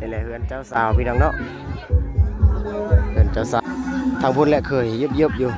ນີ້ແຫຼະເຮືອນເຈົ້າສາວພີ່ນ້ອງເນາະ ເຮືອນເຈົ້າສາວ ທາງພຸ້ນແຫຼະເຄີຍເຢັບໆຢູ່.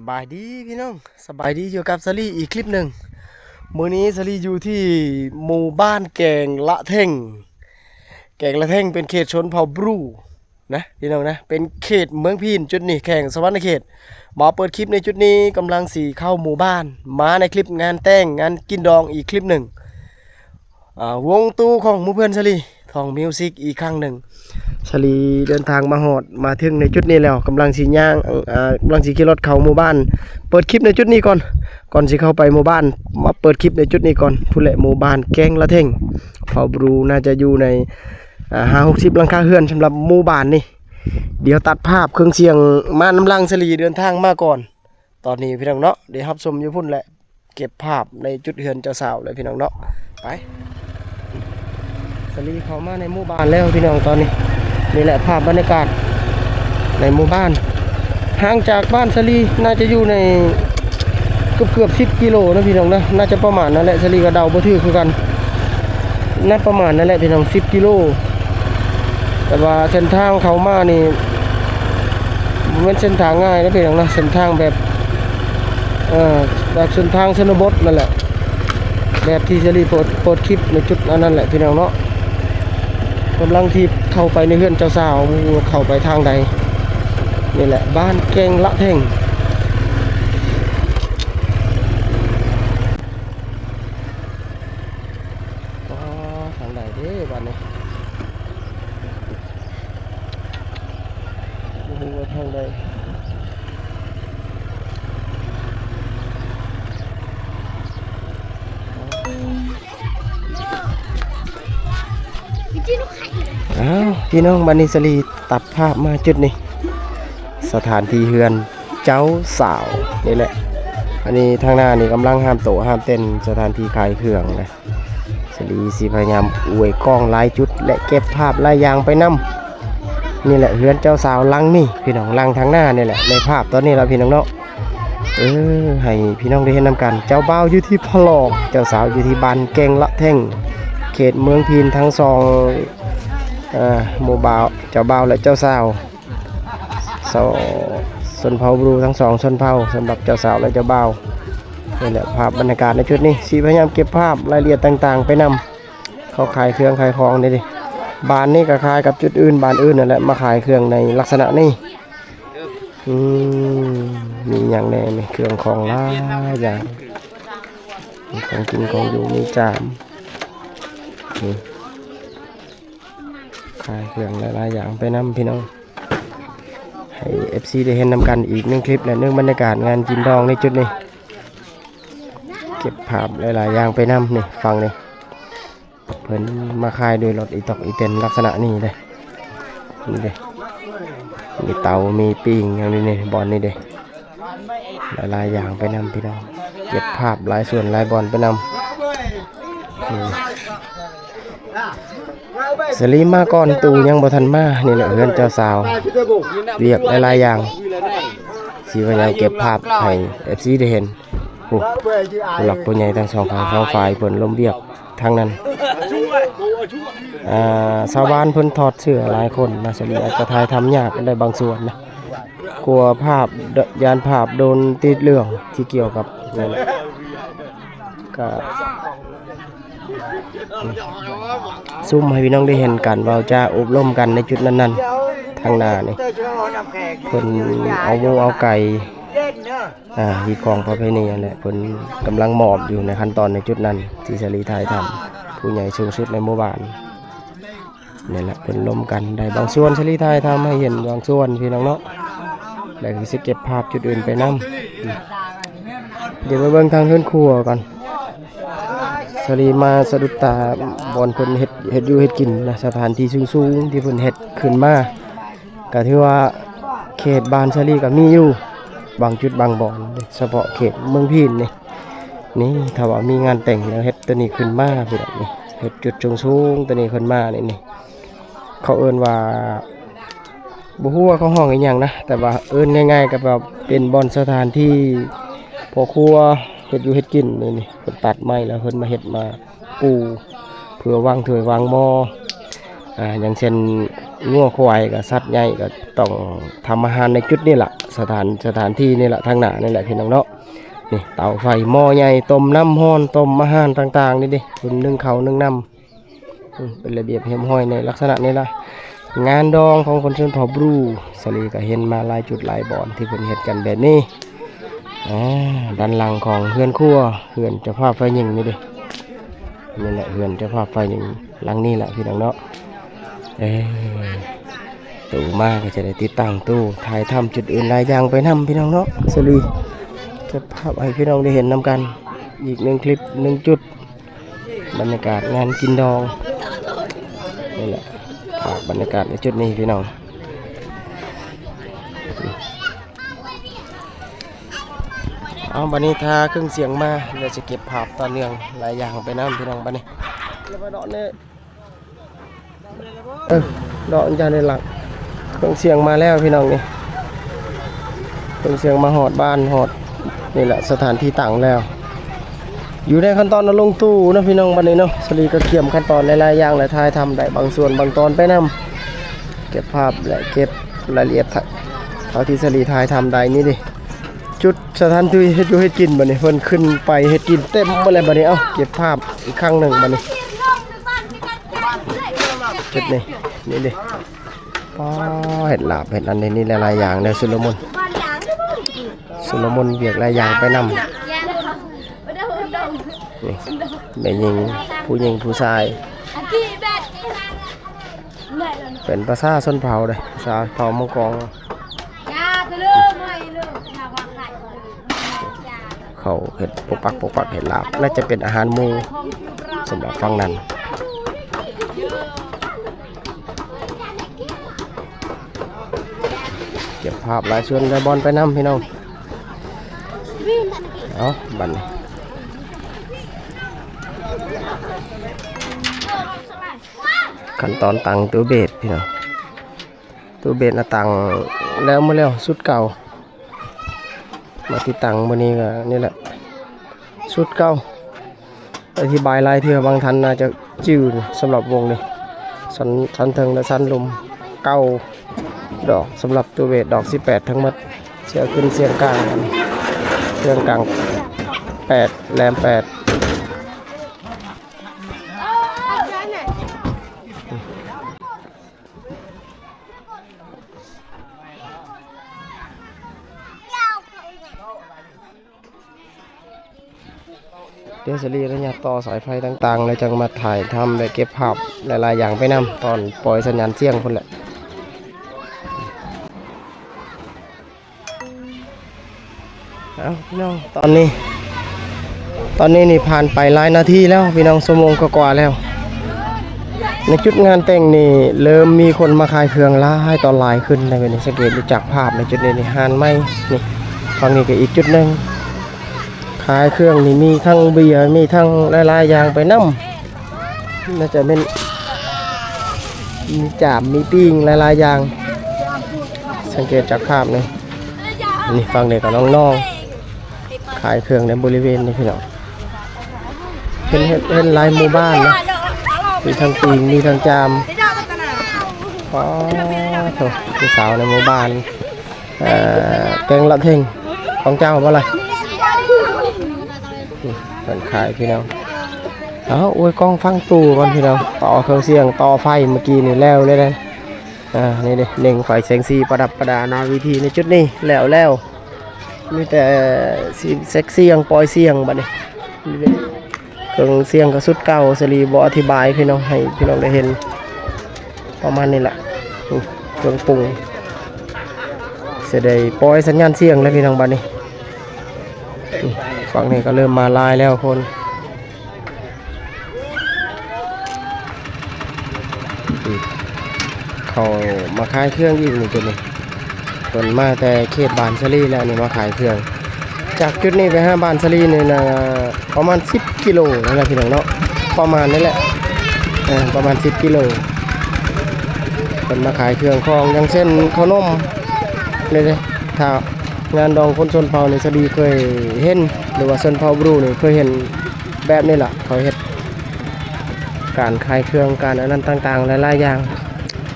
ສະບາຍດີພີ່ນ້ອງ ສະບາຍດີ ຢູ່ກັບສາລີອີກຄລິບໜຶ່ງ. ມື້ນີ້ສາລີຢູ່ທີ່ໝູ່ບ້ານແກງລະເທັງ ແກງລະເທັງເປັນເຂດຊົນເຜົ່າບຣູ ນະພີ່ນ້ອງນະ ເປັນເຂດເມືອງພີນ ຈຸດນີ້ແຂວງສະຫວັນນະເຂດ. ມາເປີດຄລິບໃນຈຸດນີ້ ກຳລັງຊິເຂົ້າໝູ່ບ້ານ ມາໃນຄລິບງານແຕ່ງ ງານກິນດອງອີກຄລິບໜຶ່ງ. ອ່າ ວົງຕູ້ຂອງໝູ່ເພື່ອນສາລີ ທອງມິວສິກ ອີກຄັ້ງໜຶ່ງ. ສາລີເດີນທາງມາຮອດ ມາເຖິງໃນຈຸດນີ້ແລ້ວ ກຳລັງຊິຍ່າງ ອ່າ ກຳລັງຊິຂີ່ລົດເຂົ້າໝູ່ບ້ານ ເປີດຄລິບໃນຈຸດນີ້ກ່ອນ ກ່ອນຊິເຂົ້າໄປໝູ່ບ້ານ ມາເປີດຄລິບໃນຈຸດນີ້ກ່ອນ. ພຸ້ນແຫຼະ ໝູ່ບ້ານແກງລະເທັງ ເຜົ່າບຣູ ໜ້າຈະຢູ່ໃນ ອ່າ ຫ້າຫົກສິບຫຼັງຄາເຮືອນ ສຳລັບໝູ່ບ້ານນີ້. ດຽວຕັດພາບເຄື່ອງສຽງມານຳຫຼັງ ສາລີເດີນທາງມາກ່ອນ. ຕອນນີ້ພີ່ນ້ອງເນາະ ໄດ້ຮັບຊົມຢູ່ພຸ້ນແຫຼະ ເກັບພາບໃນຈຸດເຮືອນເຈົ້າສາວແຫຼະພີ່ນ້ອງເນາະ. ໄປ ສາລີເຂົ້າມາໃນໝູ່ບ້ານແລ້ວພີ່ນ້ອງ. ຕອນນີ້ ນີ້ແຫຼະພາບບັນຍາກາດໃນໝູ່ບ້ານ ຫ່າງຈາກບ້ານສາລີ ໜ້າຈະຢູ່ໃນເກືອບໆສິບກິໂລນະພີ່ນ້ອງນະ ໜ້າຈະປະມານນັ້ນແຫຼະ ສາລີກໍເດົາບໍ່ຖືກຄືກັນ ນະ ປະມານນັ້ນແຫຼະພີ່ນ້ອງ ສິບກິໂລ. ແຕ່ວ່າເສັ້ນທາງເຂົ້າມານີ້ ບໍ່ແມ່ນເສັ້ນທາງງ່າຍເດ້ພີ່ນ້ອງນະ ເສັ້ນທາງແບບ ເອີ ແບບເສັ້ນທາງຊົນນະບົດນັ້ນແຫຼະ ແບບທີ່ສາລີໂພສ ໂພສຄລິບໃນຈຸດອັນນັ້ນແຫຼະພີ່ນ້ອງເນາະ. ກຳລັງທີ່ເຂົ້າໄປໃນເຮືອນເຈົ້າສາວ ບໍ່ຮູ້ວ່າເຂົ້າໄປທາງໃດ. ນີ້ແຫຼະ ບ້ານແກງລະເທັງ. ອໍ ທາງໃດເດ້ບາດນີ້ ບໍ່ຮູ້ວ່າທາງໃດ. ອ້າວ ພີ່ນ້ອງ ບາດນີ້ສາລີຕັດພາບມາຈຸດນີ້ ສະຖານທີ່ເຮືອນເຈົ້າສາວນີ້ແຫຼະ. ອັນນີ້ທາງໜ້ານີ້ກຳລັງຫ້າມໂຕຫ້າມເຕັ້ນ ສະຖານທີ່ຂາຍເຄື່ອງນະ. ສາລີຊິພະຍາຍາມອວຍກ້ອງຫຼາຍຈຸດ ແລະ ເກັບພາບຫຼາຍຢ່າງໄປນຳ. ນີ້ແຫຼະເຮືອນເຈົ້າສາວຫຼັງນີ້ພີ່ນ້ອງ ຫຼັງທາງໜ້ານີ້ແຫຼະ ໃນພາບຕອນນີ້ລະພີ່ນ້ອງເນາະ. ເອີ ໃຫ້ພີ່ນ້ອງໄດ້ເຫັນນຳກັນ ເຈົ້າບ່າວຢູ່ທີ່ພະຫຼອກ ເຈົ້າສາວຢູ່ທີ່ບ້ານແກງລະເທັງ ເຂດເມືອງພີນ ທັງສອງ ເອີ ໝູ່ບ່າວ ເຈົ້າບ່າວ ແລະ ເຈົ້າສາວ ຊ- ຊົນເຜົ່າບຣູທັງສອງຊົນເຜົ່າ ສຳລັບເຈົ້າສາວ ແລະ ເຈົ້າບ່າວ. ນີ້ແຫຼະພາບບັນຍາກາດໃນຈຸດນີ້ ຊິພະຍາຍາມເກັບພາບລາຍລະອຽດຕ່າງໆໄປນຳ. ເຂົາຂາຍເຄື່ອງຂາຍຂອງນີ້ເດ້ ບ້ານນີ້ກໍຄ້າຍກັບຈຸດອື່ນ ບ້ານອື່ນນັ້ນແຫຼະ ມາຂາຍເຄື່ອງໃນລັກສະນະນີ້. ອືມ ມີຫຍັງແດ່ນີ້ ເຄື່ອງຂອງຫຼາຍຢ່າງ ມີຂອງກິນຂອງຢູ່ ມີຈາມ ນີ້ ຂາຍເຄື່ອງຫຼາຍໆຢ່າງໄປນຳພີ່ນ້ອງ ໃຫ້ເອັຟຊີໄດ້ເຫັນນຳກັນອີກໜຶ່ງຄລິບ ແລະ ໜຶ່ງບັນຍາກາດງານກິນດອງໃນຈຸດນີ້. ເກັບພາບຫຼາຍໆຢ່າງໄປນຳ ນີ້ ຝັ່ງນີ້ ເພິ່ນມາຂາຍໂດຍລົດອີຕອກອີແຕນລັກສະນະນີ້ເດ້ ນີ້ເດ້ ມີເຕົາ ມີປີ້ງຫຍັງນີ້ ບ່ອນນີ້ເດ້ ຫຼາຍໆຢ່າງໄປນຳພີ່ນ້ອງ ເກັບພາບຫຼາຍສ່ວນຫຼາຍບ່ອນໄປນຳ ນີ້. ສາລີມາກ່ອນ ຕູ້ຍັງບໍ່ທັນມາ. ນີ້ແຫຼະເຮືອນເຈົ້າສາວ ວຽກຫຼາຍໆຢ່າງ ຊິພະຍາຍາມເກັບພາບໃຫ້ເອັຟຊີໄດ້ເຫັນ. ຜູ້ ຜູ້ຫຼັກຜູ້ໃຫຍ່ທັງສອງຂ້າງສອງຝ່າຍເພິ່ນລົມວຽກທາງນັ້ນ. ອ່າ ຊາວບ້ານເພິ່ນຖອດເສື້ອຫຼາຍຄົນນະ ສາລີອາດຈະຖ່າຍທຳຍາກໄດ້ບາງສ່ວນນະ ກົວພາບ ຢ້ານພາບໂດນຕິດເລື່ອງທີ່ກ່ຽວກັບນັ້ນ ກະ ຊຸມໃຫ້ພີ່ນ້ອງໄດ້ເຫັນການເວົ້າຈາອົບລົມກັນໃນຈຸດນັ້ນໆ ທາງໜ້ານີ້ ເພິ່ນເອົາໝູເອົາໄກ່ ອ່າ ຮີດຄອງປະເພນີຫັ້ນແຫຼະ ເພິ່ນກຳລັງມອບຢູ່ໃນຂັ້ນຕອນໃນຈຸດນັ້ນ ທີ່ສາລີຖ່າຍທຳ ຜູ້ໃຫຍ່ສູງສຸດໃນໝູ່ບ້ານ. ນີ້ແຫຼະ ເພິ່ນລົມກັນໄດ້ບາງສ່ວນ ສາລີຖ່າຍທຳໃຫ້ເຫັນບາງສ່ວນພີ່ນ້ອງເນາະ ແລ້ວກໍຊິເກັບພາບຈຸດອື່ນໄປນຳ. ດຽວໄປເບິ່ງທາງເຮືອນຄົວກ່ອນ ສາລີມາສະດຸດຕາບ່ອນເພິ່ນເຮັດ ເຮັດຢູ່ເຮັດກິນນະ ສະຖານທີ່ສູງໆທີ່ເພິ່ນເຮັດຂຶ້ນມາ ກໍຖືວ່າເຂດບ້ານສາລີກໍມີຢູ່ບາງຈຸດບາງບ່ອນ ສະເພາະເຂດເມືອງພີນນີ້ ນີ້ ຖ້າວ່າມີງານແຕ່ງແລ້ວເຮັດໂຕນີ້ຂຶ້ນມາ ພີ່ນ້ອງ ນີ້ ເຮັດຈຸດສູງໆໂຕນີ້ຂຶ້ນມານີ້ ນີ້ ເຂົາເອີ້ນວ່າ ບໍ່ຮູ້ວ່າເຂົາຮ້ອງອີ່ຫຍັງນະ ແຕ່ວ່າເອີ້ນງ່າຍໆກໍແບບເປັນບ່ອນສະຖານທີ່ພໍ່ຄົວເຮັດຢູ່ເຮັດກິນນີ້ ນີ້ ເພິ່ນຕັດໄມ້ແລ້ວເພິ່ນມາເຮັດມາປູເພື່ອວາງຖ້ວຍວາງໝໍ້ ອ່າ ຢ່າງເຊັ່ນງົວຄວາຍກັບສັດໃຫຍ່ກໍຕ້ອງທຳອາຫານໃນຈຸດນີ້ລະ ສະຖານ ສະຖານທີ່ນີ້ລະ ທາງໜ້ານີ້ແຫຼະ ພີ່ນ້ອງເນາະ. ນີ້ເຕົາໄຟໝໍ້ໃຫຍ່ ຕົ້ມນ້ຳຮ້ອນ ຕົ້ມອາຫານຕ່າງໆນີ້ເດ້ ເພິ່ນໜຶ້ງເຂົ້າໜຶ້ງນ້ຳ ອືມ ເປັນລະບຽບຮຽບຮ້ອຍໃນລັກສະນະນີ້ລະ. ງານດອງຂອງຄົນຊົນເຜົ່າບຣູ ສາລີກໍເຫັນມາຫຼາຍຈຸດຫຼາຍບ່ອນທີ່ເພິ່ນເຮັດກັນແບບນີ້. ອາ ດ້ານຫຼັງຂອງເຮືອນຄົວ ເຮືອນເຈົ້າພາບຝ່າຍຍິງນີ້ເດ້ ນີ້ແຫຼະເຮືອນເຈົ້າພາບຝ່າຍຍິງຫຼັງນີ້ແຫຼະ ພີ່ນ້ອງເນາະ. ເອີ ໂຕມາກໍຈະໄດ້ຕິດຕັ້ງຕູ້ ຖ່າຍທຳຈຸດອື່ນຫຼາຍຢ່າງໄປນຳ ພີ່ນ້ອງເນາະ. ສາລີເກັບພາບໃຫ້ພີ່ນ້ອງໄດ້ເຫັນນຳກັນ ອີກໜຶ່ງຄລິບ ໜຶ່ງຈຸດ ບັນຍາກາດງານກິນດອງ ນີ້ແຫຼະ ພາບບັນຍາກາດໃນຈຸດນີ້ພີ່ນ້ອງ. ເອົາ ບັດນີ້ຖ້າເຄື່ອງສຽງມາ ແລ້ວຊິເກັບພາບຕໍ່ເນື່ອງຫຼາຍຢ່າງໄປນຳ ພີ່ນ້ອງ. ບັດນີ້ ເອີ ເນາະ ຢ່າງໃນຫຼັງ ເຄື່ອງສຽງມາແລ້ວພີ່ນ້ອງນີ້ ເຄື່ອງສຽງມາຮອດບ້ານ ຮອດ ນີ້ແຫຼະ ສະຖານທີ່ຕັ້ງແລ້ວ ຢູ່ໃນຂັ້ນຕອນເອົາລົງຕູ້ເນາະ ພີ່ນ້ອງ. ບັດນີ້ເນາະ ສາລີກໍກຽມຂັ້ນຕອນຫຼາຍໆຢ່າງ ແລະ ຖ່າຍທຳໄດ້ບາງສ່ວນບາງຕອນໄປນຳ ເກັບພາບ ແລະ ເກັບລາຍລະອຽດ ເທົ່າທີ່ສາລີຖ່າຍທຳໄດ້ນີ້ເດ້ ຈຸດສະຖານທີ່ເຮັດຢູ່ເຮັດກິນ. ບັດນີ້ເພິ່ນຂຶ້ນໄປເຮັດກິນເຕັມໝົດແລ້ວ ບັດນີ້ ເອົ້າ ເກັບພາບອີກຄັ້ງໜຶ່ງ ບັດນີ້ ຈຸດນີ້ ນີ້ເດ້ ອໍ ເຮັດລາບເຮັດອັນນີ້ ນີ້ຫຼາຍໆຢ່າງເດີ ຊຸນລະມຸນ ຊຸນລະມຸນວຽກຫຼາຍຢ່າງໄປນຳ. ນີ້ແມ່ຍິງ ຜູ້ຍິງຜູ້ຊາຍ ເປັນພາສາຊົນເຜົ່າເດ້ ພາສາເຜົ່າມັງກອງ. ເຂົາເຮັດປົກປັກປົກປັກເຮັດລາບ ໜ້າຈະເປັນອາຫານໝູ່ສຳລັບຝັ່ງນັ້ນ. ເກັບພາບຫຼາຍສ່ວນຫຼາຍບ່ອນໄປນຳ ພີ່ນ້ອງ. ເອົາ ບັດນີ້ ຂັ້ນຕອນຕັ້ງຕູ້ເບດ ພີ່ນ້ອງ. ຕູ້ເບດນະ ຕັ້ງແລ້ວ ມື້ແລ້ວຊຸດເກົ່າ ມາຕິດຕັ້ງມື້ນີ້ກໍນີ້ແຫຼະ ຊຸດເກົ່າ. ອະທິບາຍຫຼາຍເທື່ອ ບາງທ່ານໜ້າຈະຈື່ ສຳລັບວົງນີ້ ຊັ້ນ ຊັ້ນເທິງ ແລະ ຊັ້ນລຸ່ມ ເກົ້າດອກ ສຳລັບຕູ້ເບດ ດອກສິບແປດທັງໝົດ. ສຽງຂຶ້ນ ສຽງກາງ ສຽງກາງ ແປດ ແຫຼມ ແປດ. ດຽວສາລີອະນຸຍາດຕໍ່ສາຍໄຟຕ່າງໆ ແລ້ວຈັ່ງມາຖ່າຍທຳ ແລະ ເກັບພາບຫຼາຍໆຢ່າງໄປນຳ ຕອນປ່ອຍສັນຍານສຽງພຸ້ນແຫຼະ. ເອົາ ພີ່ນ້ອງ ຕອນນີ້ ຕອນນີ້ນີ້ຜ່ານໄປຫຼາຍນາທີແລ້ວ ພີ່ນ້ອງ ຊົ່ວໂມງກວ່າໆແລ້ວ. ໃນຈຸດງານແຕ່ງນີ້ເລີ່ມມີຄົນມາຂາຍເຄື່ອງຫຼາຍຕໍ່ຫຼາຍຂຶ້ນໃນເວລານີ້ ສັງເກດຈາກພາບໃນຈຸດນີ້ນີ້ ຮ້ານໄມ້ນີ້ ຝັ່ງນີ້ກໍອີກຈຸດໜຶ່ງ ຂາຍເຄື່ອງນີ້ ມີທັງເບຍ ມີທັງຫຼາຍໆຢ່າງໄປນຳ. ໜ້າຈະແມ່ນມີຈາມ ມີປີ້ງ ຫຼາຍໆຢ່າງ ສັງເກດຈາກພາບນີ້. ນີ້ ຝັ່ງນີ້ກໍນ້ອງໆຂາຍເຄື່ອງໃນບໍລິເວນນີ້ ພີ່ນ້ອງ. ເຫັນ ເຫັນ ເຫັນຫຼາຍໝູ່ບ້ານນະ ມີທັງປີ້ງ ມີທັງຈາມ. ອໍ ໂທ້ ຜູ້ສາວໃນໝູ່ບ້ານ ເອີ ແກງລະເທັງຂອງເຈົ້າບໍ່ລະ? ເພິ່ນຂາຍ ພີ່ນ້ອງ. ເອົາ ໂອ້ຍ ກ້ອງຟັງຕູ້ກ່ອນ ພີ່ນ້ອງ ຕໍ່ເຄື່ອງສຽງ ຕໍ່ໄຟເມື່ອກີ້ນີ້ແລ້ວເລີຍເດ້. ອ່າ ນີ້ເດ້ ເໜັງໄຟແສງສີປະດັບປະດາໜ້າເວທີໃນຈຸດນີ້ແລ້ວແລ້ວ. ມີແຕ່ຊິເຊັກສຽງ ປ່ອຍສຽງບັດນີ້. ເຄື່ອງສຽງກໍຊຸດເກົ່າ ສາລີບໍ່ອະທິບາຍ ພີ່ນ້ອງ ໃຫ້ພີ່ນ້ອງໄດ້ເຫັນປະມານນີ້ລະ. ເຄື່ອງປຸງ ຊິໄດ້ປ່ອຍສັນຍານສຽງແລ້ວ ພີ່ນ້ອງ ບັດນີ້. ຝັ່ງນີ້ກໍເລີ່ມມາຫຼາຍແລ້ວຄົນ. ເຂົ້ ເອົາມາຂາຍເຄື່ອງອີກນີ້ ຈຸດນີ້ ເພິ່ນມາແຕ່ເຂດບ້ານສາລີແລ້ວນີ້ ມາຂາຍເຄື່ອງ. ຈາກຈຸດນີ້ໄປຫາບ້ານສາລີນີ້ນະ ປະມານສິບກິໂລນັ້ນແຫຼະພີ່ນ້ອງເນາະ ປະມານນີ້ແຫຼະ ເອີ ປະມານສິບກິໂລ. ເພິ່ນມາຂາຍເຄື່ອງຂອງ ຢ່າງເຊັ່ນເຂົ້າໜົມນີ້ເດ້ ຖ້າງານດອງຄົນຊົນເຜົ່ານີ້ ສາລີເຄີຍເຫັນ ຫຼືວ່າຊົນເຜົ່າບຣູນີ້ເຄີຍເຫັນແບບນີ້ລະ ເຂົາເຮັດການຂາຍເຄື່ອງ ການອັນນັ້ນຕ່າງໆ ຫຼາຍໆຢ່າງ.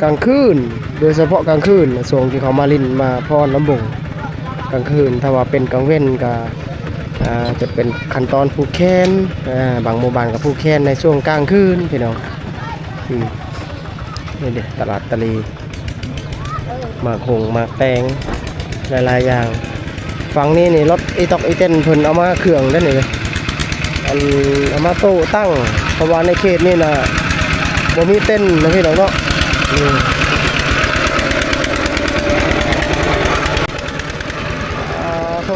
ກາງຄືນ ໂດຍສະເພາະກາງຄືນ ຊ່ວງທີ່ເຂົາມາຫຼິ້ນມາຟ້ອນລຳວົງກາງຄືນ. ຖ້າວ່າເປັນກາງເວັນກະ ອາ ຈະເປັນຂັ້ນຕອນຜູກແຂນ ອາ ບາງໝູ່ບ້ານກະຜູກແຂນໃນຊ່ວງກາງຄືນພີ່ນ້ອງ. ອືມ ນີ້ເດ້ ຕະຫຼາດຕະລີ ໝາກຫົງໝາກແຕງ ຫຼາຍໆຢ່າງ. ຝັ່ງນີ້ນີ້ລົດອີຕອກອີເຕັນເພິ່ນເອົາມາເຄື່ອງເດ້ນີ້ ອັນ ເອົາມາໂຕະຕັ້ງ ເພາະວ່າໃນເຂດນີ້ນະບໍ່ມີເຕັນນະພີ່ນ້ອງເນາະ. ອືມ ອາ ໂທ້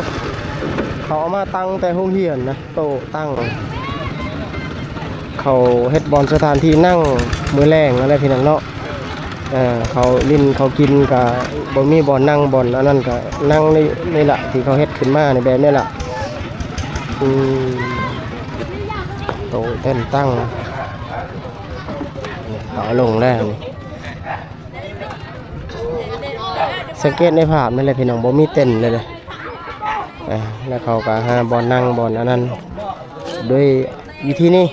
ເຂົາເອົາມາຕັ້ງແຕ່ໂຮງຮຽນນະ ໂຕະຕັ້ງ ເຂົາເຮັດບ່ອນສະຖານທີ່ນັ່ງມື້ແລງນັ້ນແຫຼະພີ່ນ້ອງເນາະ. ເອີ ເຂົາຫຼິ້ນເຂົາກິນກະບໍ່ມີບ່ອນນັ່ງ ບ່ອນອັນນັ້ນກະນັ່ງນີ້ ນີ້ລະ ທີ່ເຂົາເຮັດຂຶ້ນມານີ້ ແບບນີ້ລະ. ອືມ ໂຕະເຕັນຕັ້ງ ນີ້ເຂົາເອົາລົງແລ້ວນີ້ ສັງເກດໃນພາບນັ້ນແຫຼະພີ່ນ້ອງ ບໍ່ມີເຕັນເລີຍເດ້. ອາ ແລ້ວເຂົາກະຫາບ່ອນນັ່ງ ບ່ອນອັນນັ້ນ ໂດຍວິທີນີ້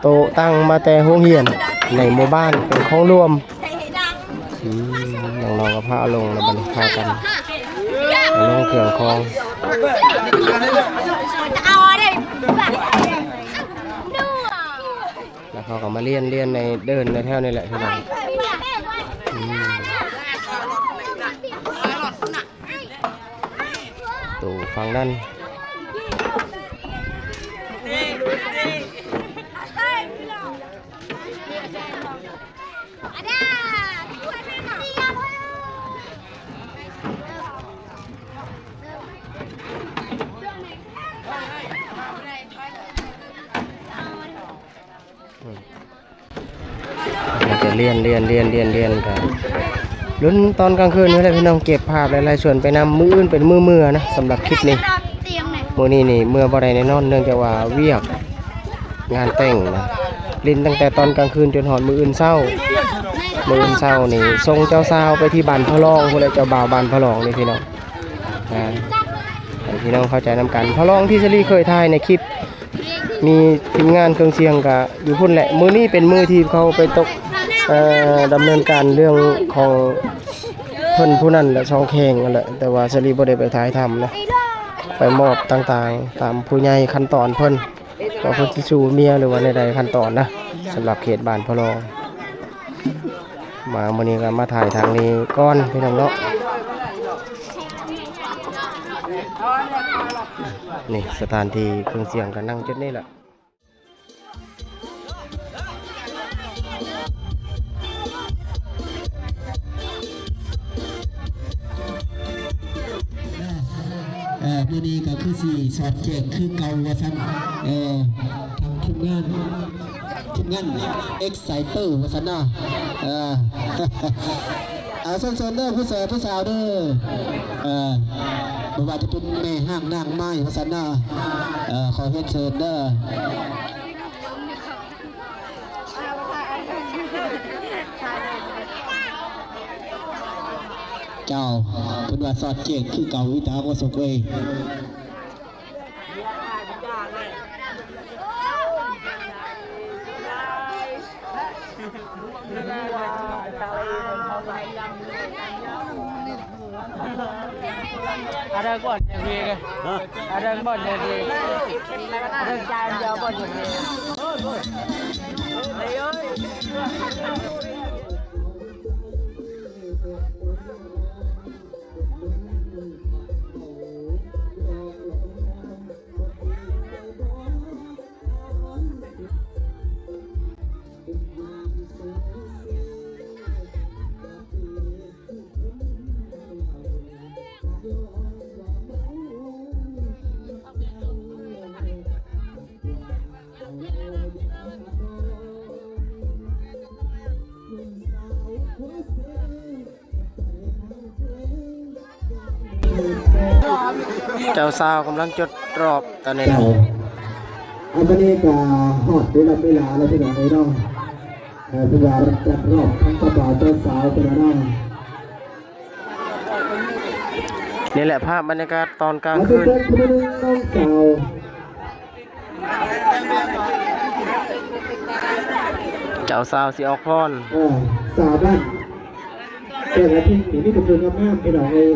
ໂຕະຕັ້ງມາແຕ່ໂຮງຮຽນໃນໝູ່ບ້ານ ເປັນຂອງລວມ. ອືມ ນ້ອງໆກະພາລົງແລ້ວ ບັດນີ້ພາກັນລົງເຄື່ອງຂອງ ແລ້ວເຂົາກະມາລຽນ ລຽນໃນເດີ່ນໃນແຖວນີ້ແຫຼະພີ່ນ້ອງ. ອືມ ໂຕະຝັ່ງນັ້ນ ອືມ ມັນຈະລຽນ ລຽນ ລຽນ ລຽນ ລຽນກັນ ລຸ້ນຕອນກາງຄືນນີ້ແຫຼະພີ່ນ້ອງ. ເກັບພາບຫຼາຍໆສ່ວນໄປນຳ ມື້ອື່ນເປັນມື້ເມືອນະ ສຳລັບຄລິບນີ້. ມື້ນີ້ນີ້ເມືອບໍ່ໄດ້ແນ່ນອນ ເນື່ອງຈາກວ່າວຽກງານແຕ່ງນະ ຫຼິ້ນຕັ້ງແຕ່ຕອນກາງຄືນຈົນຮອດມື້ອື່ນເຊົ້າ. ມື້ອື່ນເຊົ້ານີ້ສົ່ງເຈົ້າສາວໄປທີ່ບ້ານພະລອງພຸ້ນແຫຼະ ເຈົ້າບ່າວບ້ານພະລອງນີ້ພີ່ນ້ອງ. ອາ ໃຫ້ພີ່ນ້ອງເຂົ້າໃຈນຳກັນ ພະລອງທີ່ສາລີເຄີຍຖ່າຍໃນຄລິບ ມີທີມງານເຄື່ອງສຽງກະຢູ່ພຸ້ນແຫຼະ. ມື້ນີ້ເປັນມື້ທີ່ເຂົາໄປຕົກ ເອີ ດຳເນີນການເລື່ອງຂອງເພິ່ນຜູ້ນັ້ນແຫຼະ ສອງແຂວງນັ້ນແຫຼະ ແຕ່ວ່າສາລີບໍ່ໄດ້ໄປຖ່າຍທຳນະ ໄປມອບຕ່າງໆຕາມຜູ້ໃຫຍ່ຂັ້ນຕອນເພິ່ນ ວ່າເພິ່ນຊິສູ່ເມຍ ຫຼືວ່າແນວໃດຂັ້ນຕອນນະ. ສຳລັບເຂດບ້ານພະລອງ ມາມື້ນີ້ກະມາຖ່າຍທາງນີ້ກ່ອນພີ່ນ້ອງເນາະ. ນີ້ສະຖານທີ່ເຄື່ອງສຽງກະນັ່ງຈຸດນີ້ແຫຼະ. ເອີ ມື້ນີ້ກະຄືຊິສອດແຈ້ງຄືເກົ່າວ່າຊັ້ນ ເອີ ທາງທີມງານ ທີມງານເອັກໄຊເຕີວ່າຊັ້ນເນາະ. ເອີ ເອົາ ເຊີນໆເດີ ຜູ້ສາວ ຜູ້ສາວເດີ ເອີ ບໍ່ວ່າຈະເປັນແມ່ຮ້າງນາງໄມ້ວ່າຊັ້ນເນາະ ເອີ ຂໍຮຽນເຊີນເດີ. ເຈົ້າ ເພິ່ນວ່າສອດແຈ້ງຄືເກົ່າອີຕາບໍ່ສົກເອີຍ. ອາດາກ່ອນຢ່າງນີ້ ອາດາບ່ອນຢ່າງນີ້ ອາດາຈານດຽວບ່ອນຢ່າງນີ້. ເຈົ້າສາວກຳລັງຈົດຮອບຕອນນີ້ນະ. ເຈົ້າ ອັນນີ້ກໍຮອດເວລາ ເວລາແລ້ວພີ່ນ້ອງເອີຍເນາະ. ເອີ ເພິ່ນວ່າຈັດຮອບທັງເຈົ້າບ່າວເຈົ້າສາວພຸ້ນລະເນາະ. ນີ້ແຫຼະພາບບັນຍາກາດຕອນກາງຄືນ. ເອົາ ເຊີນເຊີນຜູ້ໜຶ່ງນ້ອງສາວ. ເຈົ້າສາວຊິອອກພອນ. ເອີ ສາວບ້ານແຕ່ລະທິດນີ້ມີແຕ່ຜູ້ງາມໆ ພີ່ນ້ອງເອີຍ.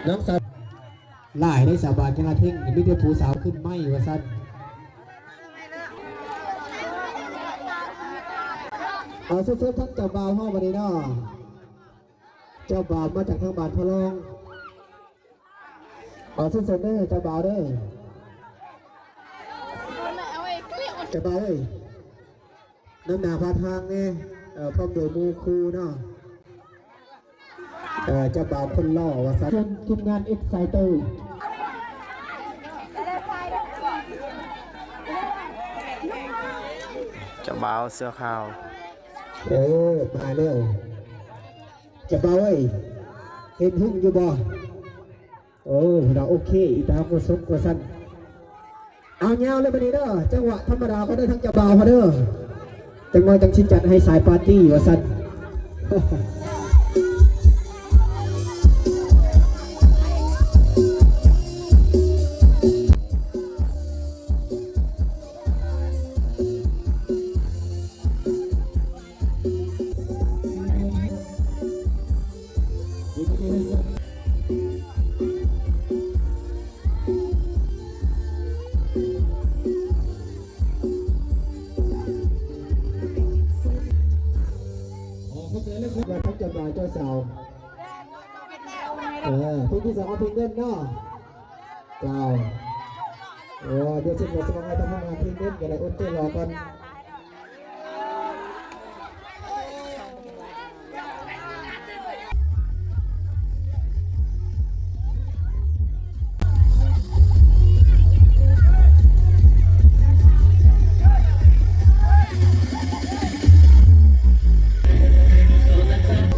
ນ້ອງສາວ ຫຼາຍເດ້ສາວບ້ານ ຈັງຫວະເທິງມີແຕ່ຜູ້ສາວຂຶ້ນໃໝ່ວ່າຊັ້ນ. ເອົາ ເຊີນໆ ທາງເຈົ້າບ່າວເຮົາບັດນີ້ເນາະ. ເຈົ້າບ່າວມາຈາກທາງບ້ານພະລອງ. ເອົາ ເຊີນໆ ເດີ ເຈົ້າບ່າວເດີ. ເຈົ້າບ່າວເອີຍ ນຳໜ້າພາທາງແດ່ ເອີ ພ້ອມດ້ວຍໝູ່ຄູ່ເນາະ. ເອີ ເຈົ້າບ່າວຄົນຫຼໍ່ວ່າຊັ້ນ. ເຊີນທີມງານເອັກໄຊເຕີ ເຈົ້າບ່າວເສື້ອຂາວ. ເອີ ມາແລ້ວ ເຈົ້າບ່າວເອີຍ ເຫັນຫຶ້ງຢູ່ບໍ່? ໂອ້ ເນາະ ໂອເຄ ອີຕາກໍສົກວ່າຊັ້ນ. ເອົາ ຍາວເລີຍບັດນີ້ເດີ ຈັງຫວະທຳມະດາກໍໄດ້ທັງເຈົ້າບ່າວເຮົາເດີ ຈັກໜ້ອຍຈັ່ງຊິຈັດໃຫ້ສາຍປາຕີ້ວ່າຊັ້ນ. ວ່າທັງເຈົ້າບ່າວເຈົ້າສາວ ເອີ ເພງທີສອງເອົາເພງເງິນເນາະ. ເຈົ້າ ໂອ້ ດຽວຊິມາສະໝັກໃຫ້ທຳງານທີມເດັ່ນກໍໄດ້ ອົດໃຈລໍກ່ອນ.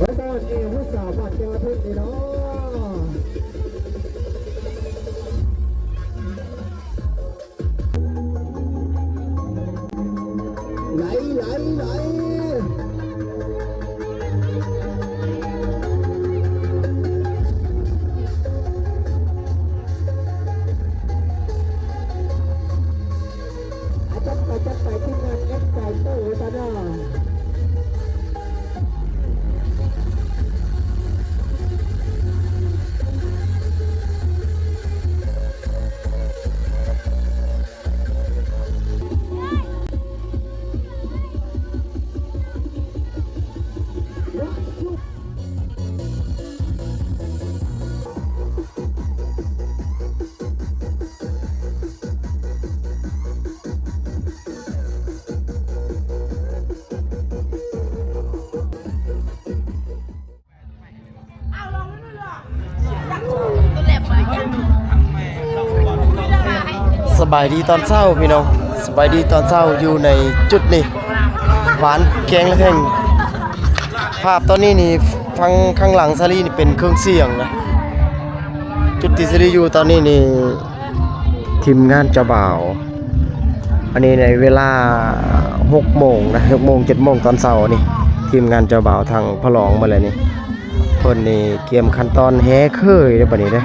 ສະບາຍດີຜູ້ສາວບ້ານແກ້ວອາທິດນີ້ເນາະ. ໄຫຼ ໄຫຼ ໄຫຼ. ອາ ຈັດໄປ ຈັດໄປ ທີມງານເອັກໄຊເຕີ ຊາແນລ. ສະບາຍດີຕອນເຊົ້າພີ່ນ້ອງ ສະບາຍດີຕອນເຊົ້າ ຢູ່ໃນຈຸດນີ້ ບ້ານແກ້ງລະເພັງ. ພາບຕອນນີ້ນີ້ ທາງຂ້າງຫຼັງສາລີນີ້ເປັນເຄື່ອງສຽງນະ ຈຸດທີ່ສາລີຢູ່ຕອນນີ້ນີ້ ທີມງານເຈົ້າບ່າວ ອັນນີ້ໃນເວລາຫົກໂມງນະ ຫົກໂມງ ເຈັດໂມງຕອນເຊົ້ານີ້ ທີມງານເຈົ້າບ່າວທາງພະລອງໝົດແລ້ວນີ້ ເພິ່ນນີ້ກຽມຂັ້ນຕອນແຫ່ເຂີຍເດ້ ບັດນີ້ເດ້.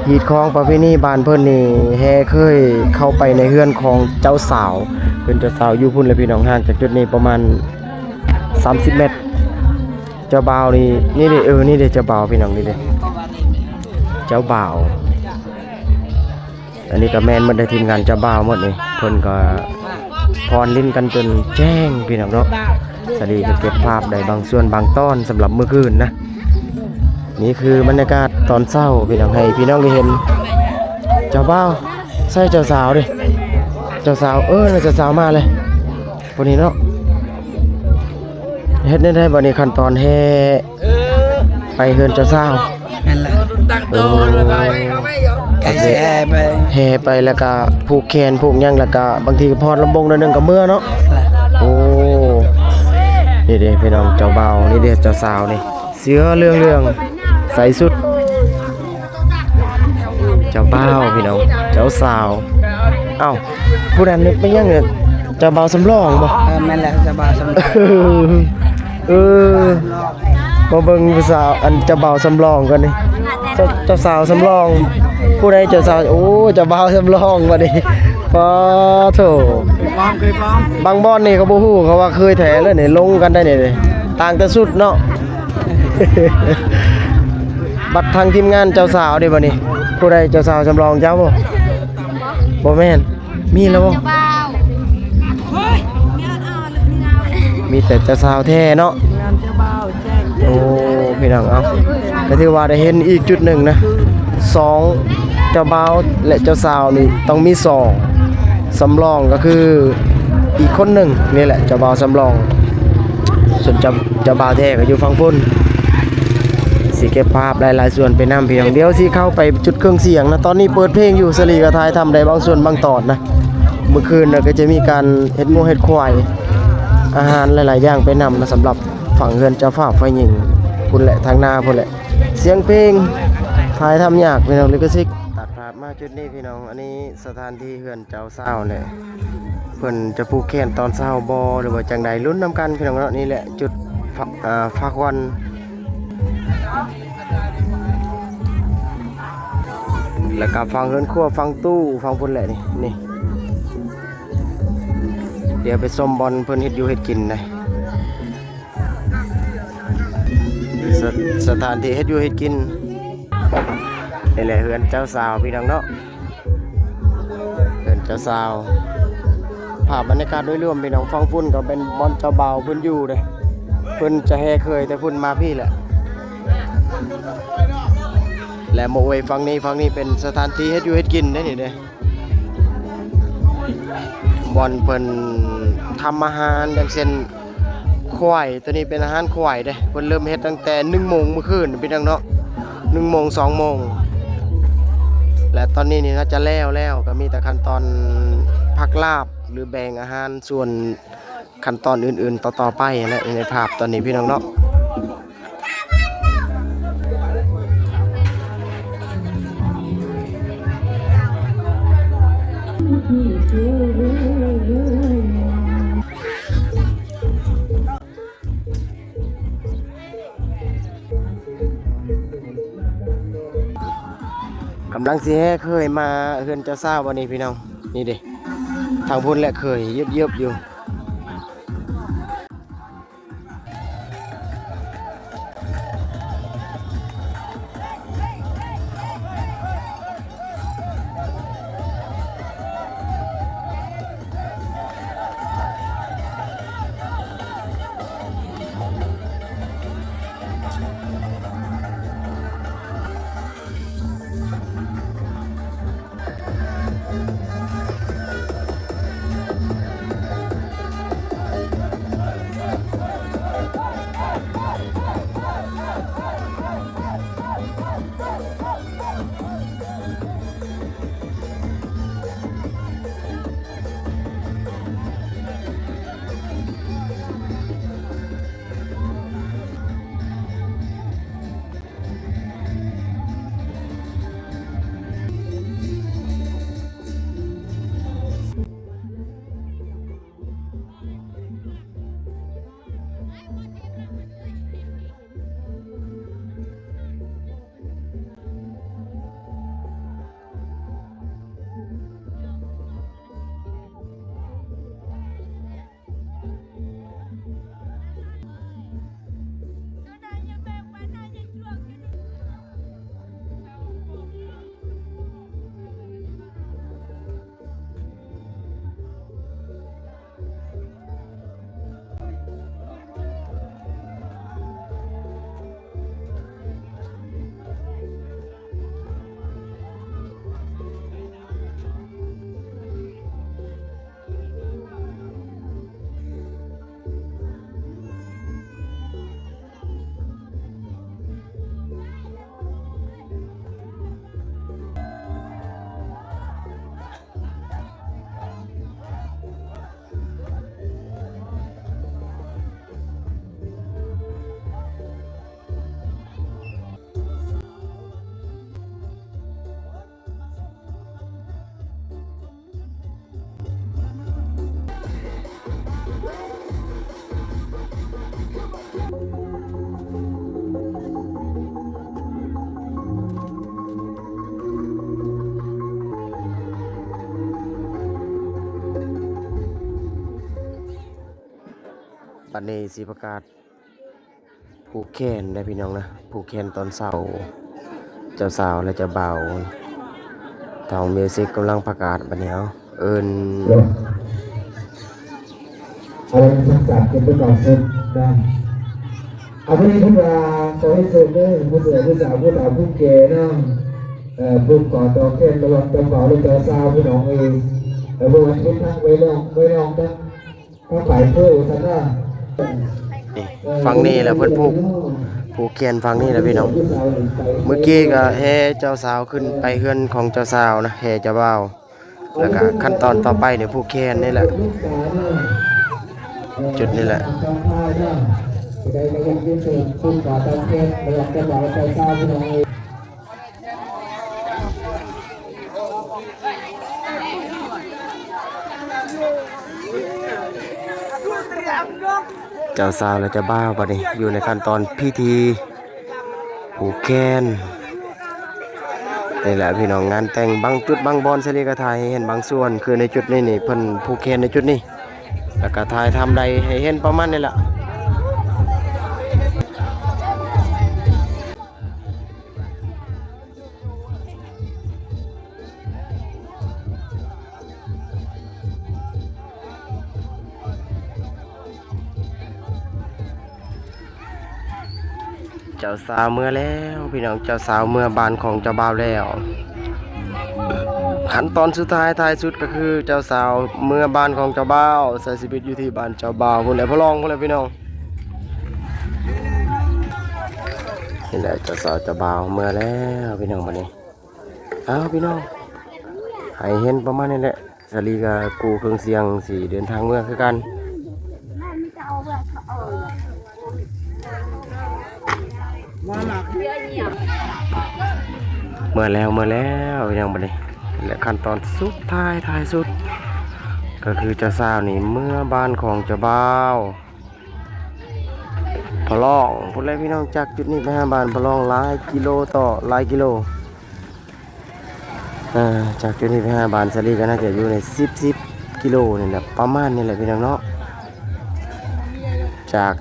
ຮີດຄອງປະເພນີບ້ານເພິ່ນນີ້ ແຫ່ເຂີຍເຂົ້າໄປໃນເຮືອນຂອງເຈົ້າສາວ ເຮືອນເຈົ້າສາວຢູ່ພຸ້ນແຫຼະພີ່ນ້ອງ ຫ່າງຈາກຈຸດນີ້ປະມານສາມສິບແມັດ. ເຈົ້າບ່າວນີ້ ນີ້ເດ້ ເອີ ນີ້ເດ້ເຈົ້າບ່າວພີ່ນ້ອງ ນີ້ເດ້ເຈົ້າບ່າວ. ອັນນີ້ກໍແມ່ນໝົດເດ້ ທີມງານເຈົ້າບ່າວໝົດນີ້ ເພິ່ນກໍຟ້ອນຫຼິ້ນກັນຈົນແຈ້ງພີ່ນ້ອງເນາະ. ສາລີກໍເກັບພາບໄດ້ບາງສ່ວນບາງຕອນສຳລັບມື້ຄືນນະ. ນີ້ຄືບັນຍາກາດຕອນເຊົ້າພີ່ນ້ອງ ໃຫ້ພີ່ນ້ອງໄດ້ເຫັນ. ເຈົ້າບ່າວໃສ່ເຈົ້າສາວເດ້ ເຈົ້າສາວ ເອີ ເຈົ້າສາວມາເລີຍ ຜູ້ນີ້ເນາະ. ເຮັດແນວໃດບັດນີ້ ຂັ້ນຕອນແຫ່ ເອີ ໄປເຮືອນເຈົ້າສາວ ແມ່ນລະ ໂອ້ ກ ແຫ່ໄປ ແຫ່ໄປ ແລ້ວກະຜູກແຂນຜູກຫຍັງ ແລ້ວກະບາງທີກໍຟ້ອນລຳວົງໜ້ອຍໜຶ່ງກໍເມືອເນາະ. ໂອ້ ນີ້ເດ້ພີ່ນ້ອງ ເຈົ້າບ່າວ ນີ້ເດ້ເຈົ້າສາວນີ້ ເສື້ອເຫຼືອງໆ ໃສ່ຊຸດ ເຈົ້າບ່າວພີ່ນ້ອງ ເຈົ້າສາວ. ເອົ້າ ຜູ້ນັ້ນເປັນຫຍັງເນຍ ເຈົ້າບ່າວສຳລອງບໍ່? ເອີ ແມ່ນແຫຼະ ເຈົ້າບ່າວສຳລອງ. ເອີ ມາເບິ່ງຜູ້ສາວ ອັນເຈົ້າບ່າວສຳລອງກ່ອນນີ້ ເຈົ້າ ເຈົ້າສາວສຳລອງ. ຜູ້ໃດເຈົ້າສາວ? ໂອ້ ເຈົ້າບ່າວສຳລອງບັດນີ້. ປາໂທ້ ເຄີຍຟ້ອງ ເຄີຍຟ້ອງ. ບາງບ່ອນນີ້ເຂົາບໍ່ຮູ້ ເຂົາວ່າເຄີຍແທ້ເລີຍນີ້ ຫຼົງກັນໄດ໋ນີ້ ຕ່າງແຕ່ຊຸດເນາະ. ບັດທາງທີມງານເຈົ້າສາວເດ້ບັດນີ້ ຜູ້ໃດເຈົ້າສາວສຳລອງ ເຈົ້າບໍ່? ບໍ່ແມ່ນ. ມີແລ້ວບໍ່? ເຈົ້າບ່າວ ມີແຕ່ເຈົ້າສາວແທ້ເນາະ. ໂອ້ ພີ່ນ້ອງ ເອົ້າ ກໍຖືວ່າໄດ້ເຫັນອີກຈຸດໜຶ່ງນະ ສອງ ເຈົ້າບ່າວ ແລະ ເຈົ້າສາວນີ້ຕ້ອງມີສອງ ສຳລອງກໍຄືອີກຄົນໜຶ່ງນີ້ແຫຼະ ເຈົ້າບ່າວສຳລອງ. ສ່ວນເຈົ້າ ເຈົ້າບ່າວແທ້ກໍຢູ່ຝັ່ງພຸ້ນ. ຊິເກັບພາບຫຼາຍໆສ່ວນໄປນຳ ພີ່ນ້ອງ. ດຽວຊິເຂົ້າໄປຈຸດເຄື່ອງສຽງນະ. ຕອນນີ້ເປີດເພງຢູ່ ສາລີກໍຖ່າຍທຳໄດ້ບາງສ່ວນບາງຕອນນະ. ມື້ຄືນນະກໍຈະມີການເຮັດງົວເຮັດຄວາຍ ອາຫານຫຼາຍໆຢ່າງໄປນຳນະ ສຳລັບຝັ່ງເຮືອນເຈົ້າພາບຝ່າຍຍິງພຸ້ນແຫຼະ ທາງໜ້າພຸ້ນແຫຼະ. ສຽງເພງ ຖ່າຍທຳຍາກ ພີ່ນ້ອງ ລິຂະສິດ. ຕັດພາບມາຈຸດນີ້ ພີ່ນ້ອງ ອັນນີ້ສະຖານທີ່ເຮືອນເຈົ້າສາວແຫຼະ ເພິ່ນຈະຜູກແຂນຕອນເຊົ້າບໍ່ ຫຼືວ່າຈັ່ງໃດ ລຸ້ນນຳກັນ ພີ່ນ້ອງເນາະ. ນີ້ແຫຼະຈຸດ ພະ ອາ ພາກວັນ ແລ້ວກໍຝັ່ງເຮືອນຄົວ ຝັ່ງຕູ້ ຝັ່ງພຸ້ນແຫຼະນີ້ ນີ້. ດຽວໄປຊົມບ່ອນເພິ່ນເຮັດຢູ່ເຮັດກິນນະ ສະ ສະຖານທີ່ເຮັດຢູ່ເຮັດກິນ. ນີ້ແຫຼະເຮືອນເຈົ້າສາວ ພີ່ນ້ອງເນາະ ເຮືອນເຈົ້າສາວ. ພາບບັນຍາກາດໂດຍລວມ ພີ່ນ້ອງ ຝັ່ງພຸ້ນກໍເປັນບ່ອນເຈົ້າບ່າວເພິ່ນຢູ່ເດ້ ເພິ່ນຈະແຫ່ເຂີຍແຕ່ພຸ້ນມາພີ້ແຫຼະ ແລະ ມາອວຍຝັ່ງນີ້ ຝັ່ງນີ້ເປັນສະຖານທີ່ເຮັດຢູ່ເຮັດກິນເດ້ນີ້ເດ້. ບ່ອນເພິ່ນທຳອາຫານ ຢ່າງເຊັ່ນ ຄວາຍ ໂຕນີ້ເປັນອາຫານຄວາຍເດ້ ເພິ່ນເລີ່ມເຮັດຕັ້ງແຕ່ໜຶ່ງໂມງມື້ຄືນ ພີ່ນ້ອງເນາະ ໜຶ່ງໂມງ ສອງໂມງ ແລະ ຕອນນີ້ນີ້ໜ້າຈະແລ້ວແລ້ວ ກໍມີແຕ່ຂັ້ນຕອນພັກລາບ ຫຼື ແບ່ງອາຫານສ່ວນ ຂັ້ນຕອນອື່ນໆຕໍ່ໆໄປຫັ້ນແຫຼະ ໃນພາບຕອນນີ້ ພີ່ນ້ອງເນາະ. ກຳລັງຊິແຫ່ເຂີຍມາເຮືອນເຈົ້າສາວບັດນີ້ ພີ່ນ້ອງ. ນີ້ເດ້ ທາງພຸ້ນແຫຼະ ເຂີຍເຍີບໆຢູ່. ເ ນີ້ຊິປະກາດຜູກແຂນເດີພີ່ນ້ອງນະ, ຜູກແຂນຕອນເຊົ້າ ເຈົ້າສາວ ແລະ ເຈົ້າບ່າວ. ທາງມິວສິກກຳລັງປະກາດບັດນີ້. ເອົາ ເອີ້ນ ອາລັນສັງສານເປັນຜູ້ເກົ່າເຊິ່ງນະ. ອາ ມື້ນີ້ເພິ່ນວ່າຂໍໃຫ້ໂຊກເດີ ຜູ້ສາວ ຜູ້ສາວ ຜູ້ເຖົ້າຜູ້ແກ່ເນາະ. ເອີ ຜູກຂໍຕໍ່ແຂນລະຫວ່າງເຈົ້າບ່າວ ແລະ ເຈົ້າສາວ ພີ່ນ້ອງເອີຍ. ເອີ ບໍ່ວ່າຈະເປັນທາງໄວນ້ອງ ໄວນ້ອງ ທາງ ທາງຝ່າຍຜູ້ສາວເນາະ. ນີ້ ຝັ່ງນີ້ລະເພິ່ນຜູກ ຜູກແຂນຝັ່ງນີ້ລະພີ່ນ້ອງ. ເມື່ອກີ້ກະແຫ່ເຈົ້າສາວຂຶ້ນໄປເຮືອນຂອງເຈົ້າສາວນະ ແຫ່ເຈົ້າບ່າວ. ແລ້ວກະຂັ້ນຕອນຕໍ່ໄປນີ້ຜູກແຂນນີ້ແຫຼະ ຈຸດນີ້ແຫຼະ. ເຈົ້າສາວ ແລະ ເຈົ້າບ່າວບັດນີ້ຢູ່ໃນຂັ້ນຕອນພິທີຜູກແຂນ. ນີ້ແຫຼະພີ່ນ້ອງ ງານແຕ່ງ ບາງຈຸດບາງບ່ອນ ສາລີກະຖ່າຍໃຫ້ເຫັນບາງສ່ວນ ຄືໃນຈຸດນີ້ນີ້ ເພິ່ນຜູກແຂນໃນຈຸດນີ້ ແລ້ວກະຖ່າຍທຳໄດ້ໃຫ້ເຫັນປະມານນີ້ແຫຼະ. ເຈົ້າສາວເມືອແລ້ວພີ່ນ້ອງ, ເຈົ້າສາວເມືອບ້ານຂອງເຈົ້າບ່າວແລ້ວ. ຂັ້ນຕອນສຸດທ້າຍທ້າຍສຸດກໍຄືເຈົ້າສາວເມືອບ້ານຂອງເຈົ້າບ່າວ, ໃຊ້ຊີວິດຢູ່ທີ່ບ້ານເຈົ້າບ່າວພຸ້ນແຫຼະ ພໍ່ລອງພຸ້ນແຫຼະພີ່ນ້ອງ. ນີ້ແຫຼະ ເຈົ້າສາວເຈົ້າບ່າວເມືອແລ້ວພີ່ນ້ອງ ບັດນີ້. ອ້າວ ພີ່ນ້ອງ ໃຫ້ເຫັນປະມານນີ້ແຫຼະ. ສາລີກໍກູ້ເຄື່ອງສຽງຊິເດີນທາງເມືອຄືກັນ. ເມືອແລ້ວ ເມືອແລ້ວ ພີ່ນ້ອງ ບັດນີ້ ແລະ ຂັ້ນຕອນສຸດທ້າຍທ້າຍສຸດ ກໍຄືເຈົ້າສາວນີ້ເມືອບ້ານຂອງເຈົ້າບ່າວ ພະລອງພຸ້ນແຫຼະພີ່ນ້ອງ. ຈາກຈຸດນີ້ໄປຫາບ້ານພະລອງຫຼາຍກິໂລຕໍ່ຫຼາຍກິໂລ. ເອີ ຈາກຈຸດນີ້ໄປຫາບ້ານສາລີກໍໜ້າຈະຢູ່ໃນສິບ ສິບກິໂລນີ້ແຫຼະ ປະມານນີ້ແຫຼະພີ່ນ້ອງເນາະ. ຈາກ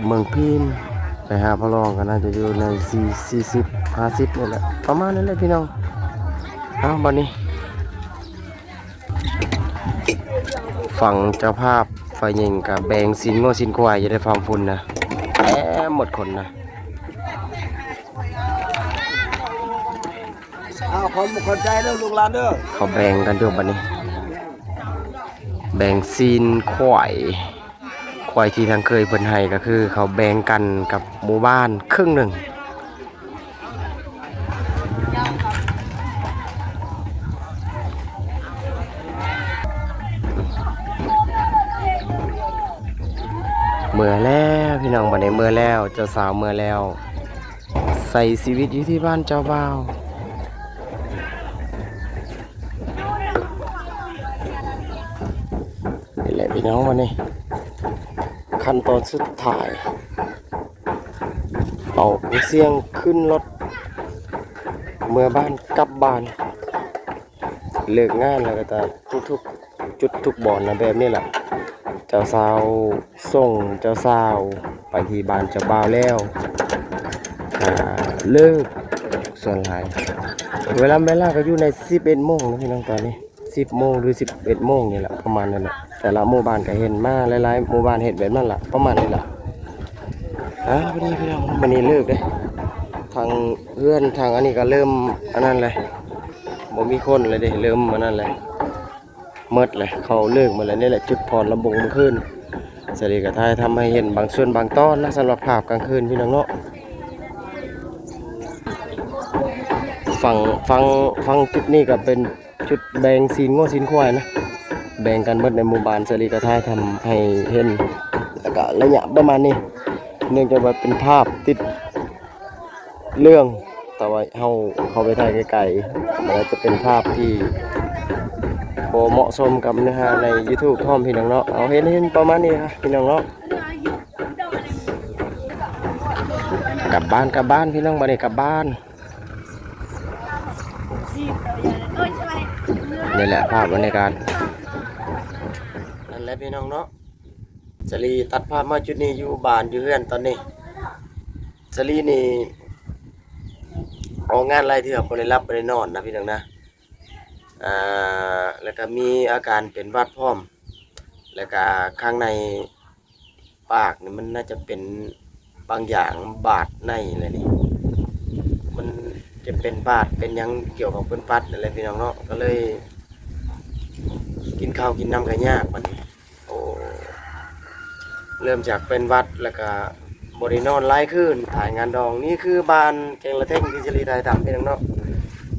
ເມືອງພີນໄປຫາພະລອງກໍໜ້າຈະຢູ່ໃນສີ່ ສີ່ສິບ ຫ້າສິບນີ້ແຫຼະ ປະມານນີ້ແຫຼະພີ່ນ້ອງ. ເອົາ ບັດນີ້ ຝັ່ງເຈົ້າພາບຝ່າຍຍິງກໍແບ່ງຊີ້ນງົວຊີ້ນຄວາຍຢູ່ໃນຝັ່ງພຸ້ນນະ ແຖມໝົດຄົນນະ. ອ້າວ ຂອບ ຂອບໃຈເດີລູກຫຼານເດີ. ເຂົາແບ່ງກັນຢູ່ບັດນີ້ ແບ່ງຊີ້ນຄວາຍ ຄວາຍທີ່ທາງເຄີຍເພິ່ນໃຫ້ ກໍຄືເຂົາແບ່ງກັນກັບໝູ່ບ້ານເຄິ່ງໜຶ່ງ. ເມືອແລ້ວພີ່ນ້ອງ ບັດນີ້ເມືອແລ້ວ ເຈົ້າສາວເມືອແລ້ວ ໃຊ້ຊີວິດຢູ່ທີ່ບ້ານເຈົ້າບ່າວ. ນີ້ແຫຼະພີ່ນ້ອງ ບັດນີ້ຂັ້ນຕອນສຸດທ້າຍ ເປົ່າເຄື່ອງສຽງຂຶ້ນລົດເມືອບ້ານກັບບ້ານ. ເລີກງານແລ້ວກໍຈະທຸກໆຈຸດທຸກບ່ອນນະ ແບບນີ້ລະ. ເຈົ້າສາວສົ່ງເຈົ້າສາວໄປທີ່ບ້ານເຈົ້າບ່າວແລ້ວ ກະເລີກສ່ວນຫຼາຍ. ເວລາ ເວລາກໍຢູ່ໃນສິບເອັດໂມງນະພີ່ນ້ອງ ຕອນນີ້ ສິບໂມງ ຫຼື ສິບເອັດໂມງນີ້ແຫຼະ ປະມານນັ້ນແຫຼະ. ແຕ່ລະໝູ່ບ້ານກໍເຫັນມາ ຫຼາຍໆໝູ່ບ້ານເຮັດແບບນັ້ນລະ ປະມານນີ້ລະ. ອ່າ ພໍດີພີ່ນ້ອງ ມື້ນີ້ເລີກເດ້ ທາງເຮືອນທາງອັນນີ້ກໍເລີ່ມອັນນັ້ນແຫຼະ ບໍ່ມີຄົນແລ້ວເດ້ ເລີ່ມອັນນັ້ນແຫຼະ ໝົດແຫຼະ ເຂົາເລີກໝົດແລ້ວ. ນີ້ແຫຼະ ຈຸດຟ້ອນລຳວົງມື້ຄືນ ສາລີກໍຖ່າຍທຳໃຫ້ເຫັນບາງສ່ວນບາງຕອນນະ ສຳລັບພາບກາງຄືນພີ່ນ້ອງເນາະ. ຝັ່ງ ຝັ່ງ ຝັ່ງຈຸດນີ້ກໍເປັນ ຈຸດແບ່ງຊີ້ນງົວຊີ້ນຄວາຍນະ ແບ່ງກັນເບິດໃນໝູ່ບ້ານ. ສາລີກໍຖ່າຍທຳໃຫ້ເຫັນ ແລ້ວກໍໄລຍະປະມານນີ້ ເນື່ອງຈາກວ່າເປັນພາບຕິດເລື່ອງ ແຕ່ວ່າເຮົາເຂົ້າໄປຖ່າຍໄກໆ ມັນອາດຈະເປັນພາບທີ່ບໍ່ເໝາະສົມກັບເນື້ອຫາໃນຢູທູບພ້ອມ ພີ່ນ້ອງເນາະ. ເອົາ ເຫັນ ເຫັນປະມານນີ້ນະ ພີ່ນ້ອງເນາະ. ກັບບ້ານ ກັບບ້ານ ພີ່ນ້ອງ ບັດນີ້ກັບບ້ານ. ນີ້ແຫຼະພາບບັນຍາກາດ ນັ້ນແຫຼະພີ່ນ້ອງເນາະ. ສ ສາລີຕັດພາບມາຈຸດນີ້ ຢູ່ບ້ານຢູ່ເຮືອນຕອນນີ້. ສາລີນີ້ອອກງານຫຼາຍເທື່ອ ບໍ່ໄດ້ຫຼັບບໍ່ໄດ້ນອນນະພີ່ນ້ອງນະ. ອ່າ ແລ້ວກໍມີອາການເປັນຫວັດພ້ອມ ແລ້ວກໍຂ້າງໃນປາກນີ້ ມັນໜ້າຈະເປັນບາງຢ່າງບາດໃນແຫຼະນີ້. ມັນຈະເປັນບາດເປັນຫຍັງກ່ຽວກັບເປັນຫວັດນັ້ນແຫຼະພີ່ນ້ອງເນາະ. ກໍເລີຍກິນເຂົ້າກິນນ້ຳກໍຍາກບັດນີ້. ໂອ້ ເລີ່ມຈາກເປັນຫວັດ ແລ້ວກະບໍ່ໄດ້ນອນຫຼາຍຄືນ ຖ່າຍງານດອງ. ນີ້ຄືບ້ານແກ່ງລະແທ່ງທີ່ສາລີຖ່າຍທຳ ພີ່ນ້ອງເນາະ.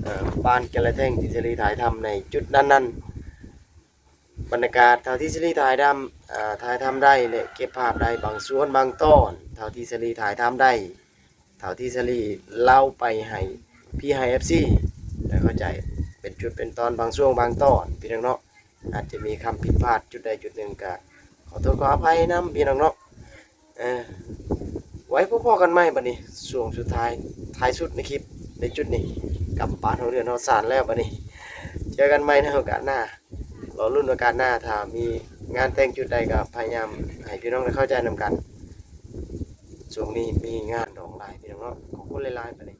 ເອີ ບ້ານແກ່ງລະແທ່ງທີ່ສາລີຖ່າຍທຳໃນຈຸດນັ້ນໆ. ບັນຍາກາດເທົ່າທີ່ສາລີຖ່າຍທຳ ເອີ ຖ່າຍທຳໄດ້ ແລະ ເກັບພາບໄດ້ບາງສ່ວນບາງຕອນ ເທົ່າທີ່ສາລີຖ່າຍທຳໄດ້ ເທົ່າທີ່ສາລີເລົ່າໄປໃຫ້ພີ່ໃຫ້ເອັຟຊີໄດ້ເຂົ້າໃຈ ເປັນຈຸດເປັນຕອນ ບາງຊ່ວງບາງຕອນ ພີ່ນ້ອງເນາະ. ອາດຈະມີຄຳຜິດພາດຈຸດໃດຈຸດໜຶ່ງ ກະຂໍໂທດຂໍອະໄພນຳ ພີ່ນ້ອງເນາະ. ເອີ ໄວ້ພົບພໍ້ກັນໃໝ່ບັດນີ້ ຊ່ວງສຸດທ້າຍ ທ້າຍສຸດໃນຄລິບໃນຈຸດນີ້ ກັບບ້ານຮອດເຮືອນຮອດຊານແລ້ວບັດນີ້. ເຈີກັນໃໝ່ໃນໂອກາດໜ້າ ລໍລຸ້ນໂອກາດໜ້າ ຖ້າມີງານແຕ່ງຈຸດໃດ ກໍພະຍາຍາມໃຫ້ພີ່ນ້ອງໄດ້ເຂົ້າໃຈນຳກັນ. ຊ່ວງນີ້ມີງານດອງຫຼາຍ ພີ່ນ້ອງເນາະ. ຂອບຄຸນຫຼາຍໆບັດນີ້.